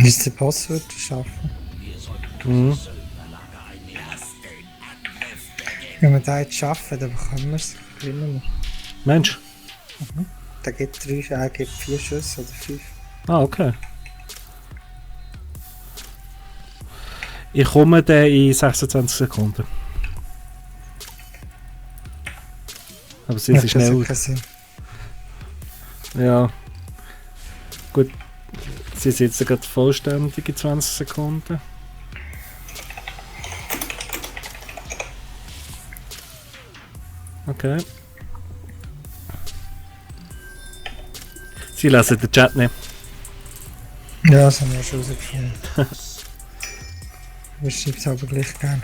Bis der Boss wird es schaffen. Mhm. Wenn wir das jetzt schaffen, dann bekommen wir es. Gewinnen wir. Mensch. Der gibt 4 Schüsse oder 5. Ah, okay. Ich komme dann in 26 Sekunden. Aber sie sind schnell. Ja. Gut. Sie sitzen gerade vollständig in 20 Sekunden. Okay. Sie lesen den Chat nicht. Ja, das haben wir schon rausgefunden. Wir schreiben es aber gleich gerne.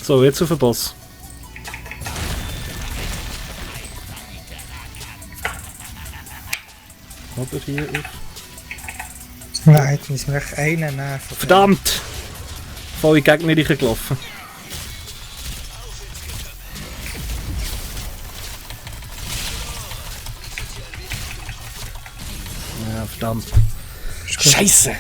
So, jetzt auf den Boss. Oder hier auf. Nein, jetzt müssen wir echt einen nehmen. Verdammt! Voll in die Gegner gelaufen. Ja, verdammt. Scheiße!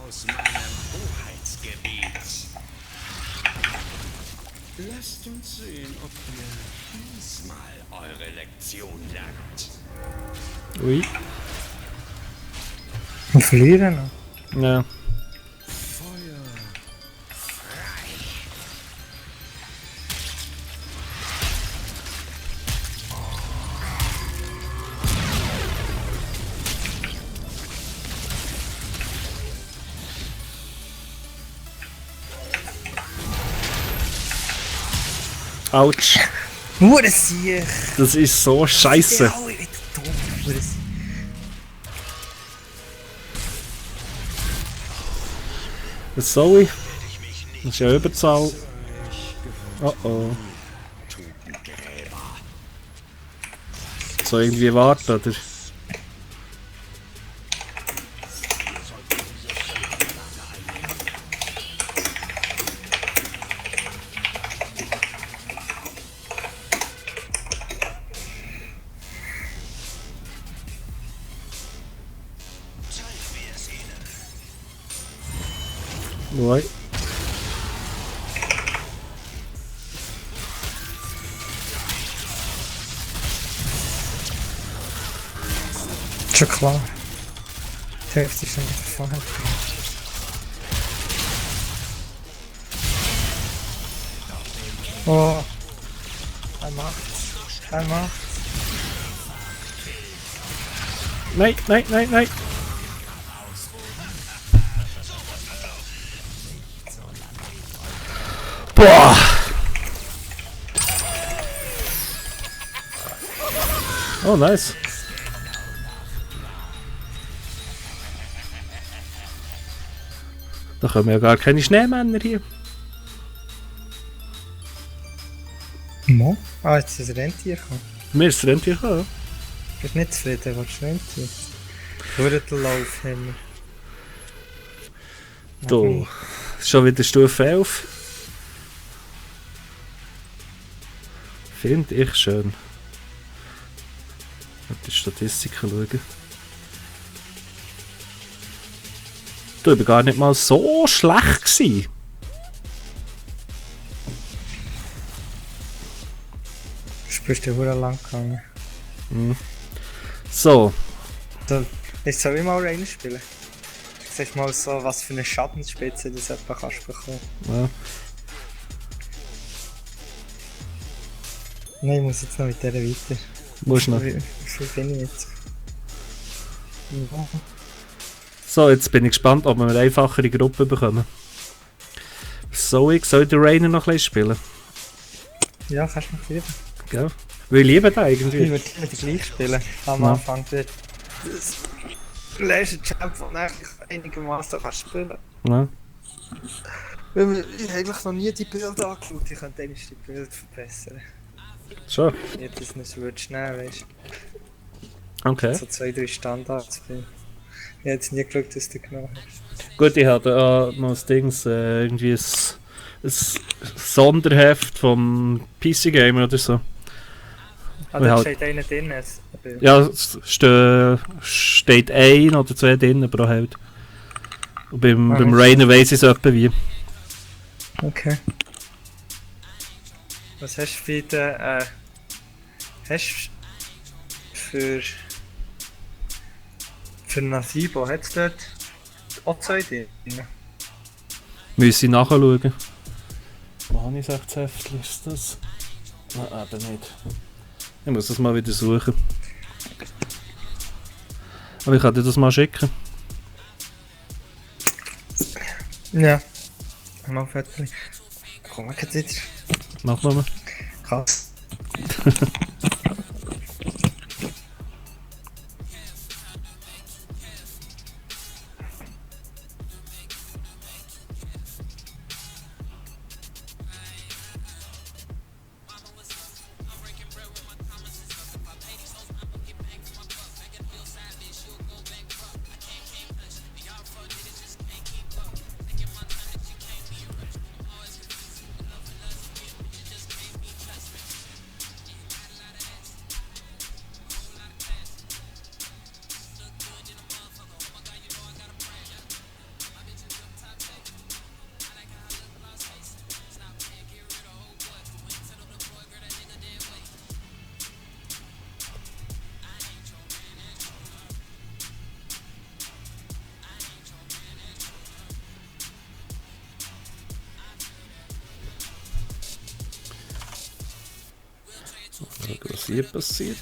Aus meinem Hoheitsgebiet. Lasst uns sehen, ob ihr diesmal eure Lektion lernt. Ui. Wir verlieren noch. Ja. Feuer frei. Autsch. Sieg! Das ist so scheiße. Ja, ich bin dumm. Was soll ich? Das ist ja Überzahl. Oh oh. So irgendwie warten, oder? Ouais. Schon klar. Die Hälfte ist schon wieder vorher. Oh. Er macht's. Er macht's. Nein, nein, nein, nein. Boah! Oh, nice. Da kommen ja gar keine Schneemänner hier. Mo? Ah, jetzt ist ein Rentier gekommen. Mir ist das Rentier gekommen. Bist nicht zufrieden, willst du Rentier? Gürtellauf haben wir. Du, schon wieder Stufe 11. Finde ich schön. Die Statistiken schauen. Du, ich war gar nicht mal so schlecht gewesen. Spürst du hure lang gegangen. So. Da, jetzt soll ich mal rein spielen. Du siehst mal so, was für eine Schadensspitze du etwa kannst bekommen. Ja. Nein, ich muss jetzt noch mit der weiter. Musst noch. Wie viel bin ich jetzt? Ja. So, jetzt bin ich gespannt, ob wir eine einfachere Gruppe bekommen. soll ich den Rainer noch ein bisschen spielen? Ja, kannst du noch lieben. Gell? Weil ich liebe den Ich irgendwie. würde die gleich spielen. Am Ja. Anfang wird das letzte Champion eigentlich einigermaßen kann spielen. Ja. Weil ich habe eigentlich noch nie die Bilder angeschaut. Ich könnte eigentlich die Bilder verbessern. Schon. Nicht, dass man es würde schnell, weißt Okay. du. So 2-3 Standards bin. Ich habe jetzt nie geschaut, dass du genau hast. Gut, ich hatte noch das Dings, irgendwie ein Sonderheft vom PC Gamer oder so. Ah, Wir da halt- steht einer drin. Ein Bild. Ja, es steht ein oder zwei drin pro Held. Und beim Ah, Rainer weiss ich es etwa wie. Okay. Was hast du für den, hast du für Nasibo, hat es dort auch 2 drin? Müssen ich nachschauen. Wo habe ich das Heftchen? Ist das? Nein, eben nicht. Ich muss das mal wieder suchen. Aber ich kann dir das mal schicken. Ja. Mal fertig. Komm, wir können jetzt. Mach mal. Krass. Schauen, was hier passiert.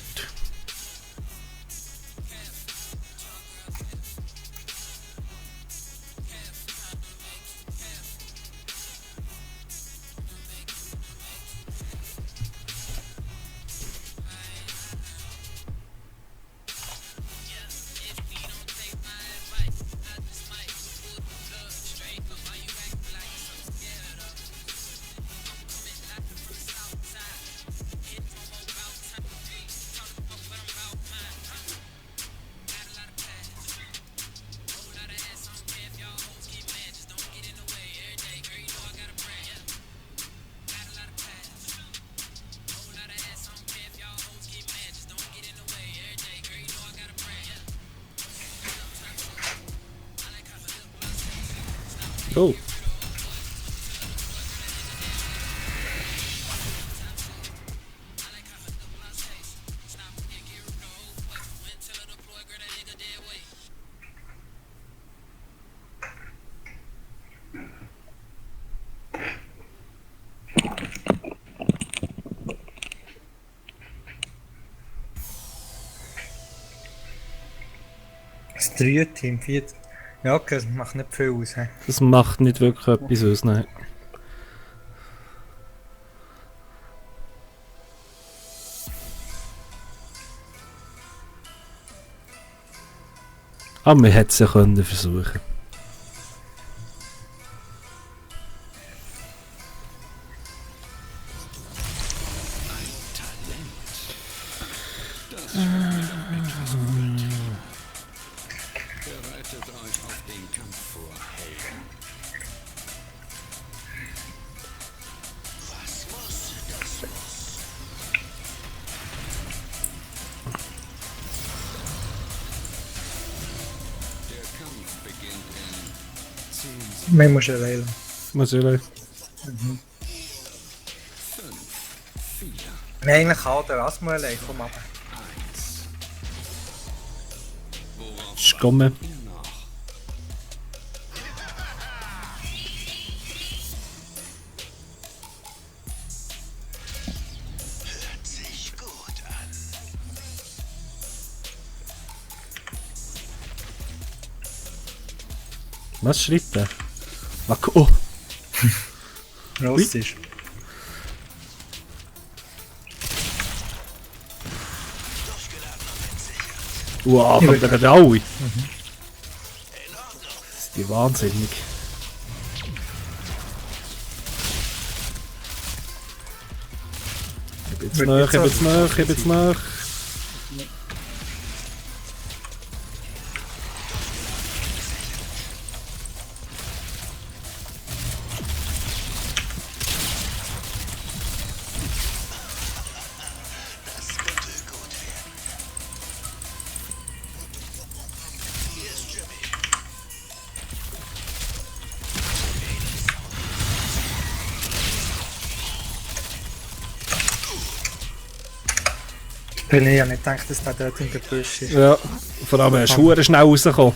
Oh. Das 3-Team, 4. Ja, okay, das macht nicht viel aus. He. Das macht nicht wirklich etwas aus, nein. Aber man hätte es ja können versuchen. Bereitet euch auf den Kampf vor, Helden. Was muss, das muss. Der Kampf beginnt in 10 Sekunden. Man muss ja wählen. Muss ich sagen. 5, 4, Nein, eigentlich kann der Asmo allein, komm ab. 1. Worauf Skomme. wartet ihr noch? Hört sich gut an. Was schreibt der? Oh. Los ist. Wow, kommt der gerade alle? Das ist die wahnsinnig. Ich bin jetzt nach, ich bin jetzt nach, ich bin jetzt nach. Weil ich ja nicht gedacht, dass der dort in der Büsche ist. Ja, vor allem er ist verdammt schnell rausgekommen.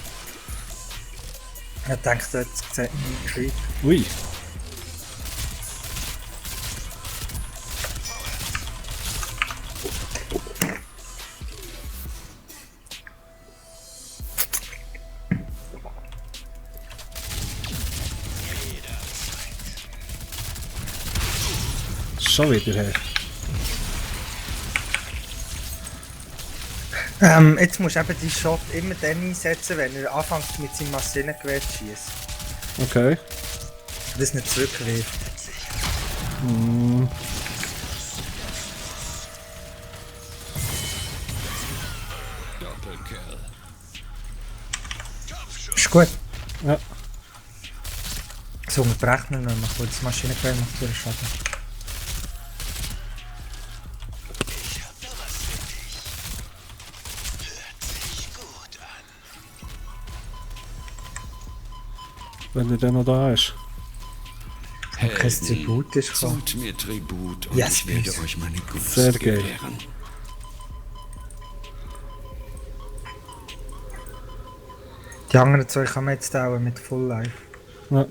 Ich dachte, dort sieht man Creep. Ui. Schon wieder her. Jetzt musst du eben die Shot immer dann einsetzen, wenn er anfängt mit seinem Maschinengewehr zu schießen. Okay. Das nicht zurückwirft. Mm. Doppelkill. Ist gut. Ja. So unterbrechen wir noch mal kurz. Das Maschinengewehr macht wieder Schaden. Wenn er dann noch da ist. Kein Tribut ist gekommen. Zollt mir Tribut und Yes, ich werde please. euch meine Gunst Sehr geil. gewähren. Die anderen zwei kann man jetzt auch mit Full Life. Ja.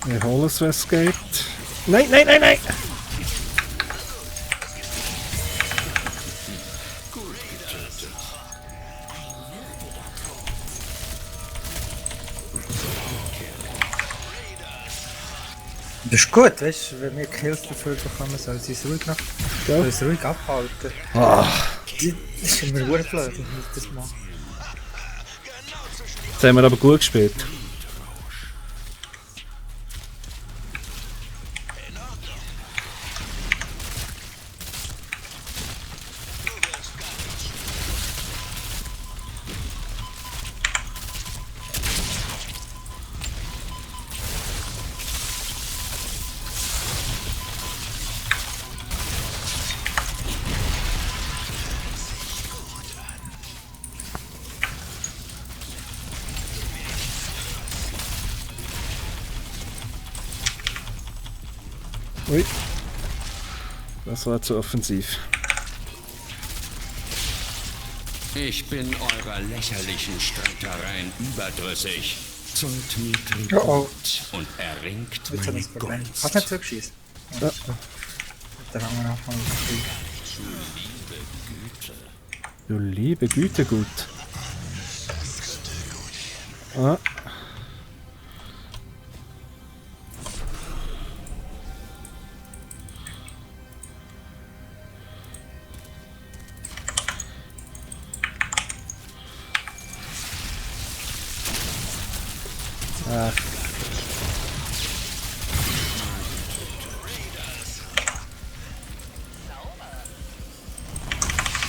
Wir holen es, wenn es geht. Nein, nein, nein, nein! Das ist gut, weißt du, wenn wir Kills dafür bekommen, soll sie es ruhig, soll es ruhig abhalten. Ah, Das ist immer gut blöd, ich muss das machen. jetzt haben wir aber gut gespielt. Ui. Das war zu offensiv. Ich bin eurer lächerlichen Streitereien überdrüssig. Zollt mir Tribut Oh, und erringt jetzt hat meine das Problem. Gunst. Hast du nicht zurückschießen? Ja. Dann haben wir anfangen. Du liebe Güte, gut. Ah. Ah.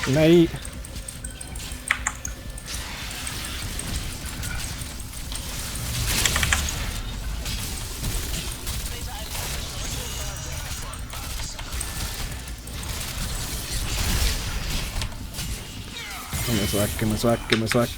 Nein. Ich muss weg, ich muss weg, ich muss weg.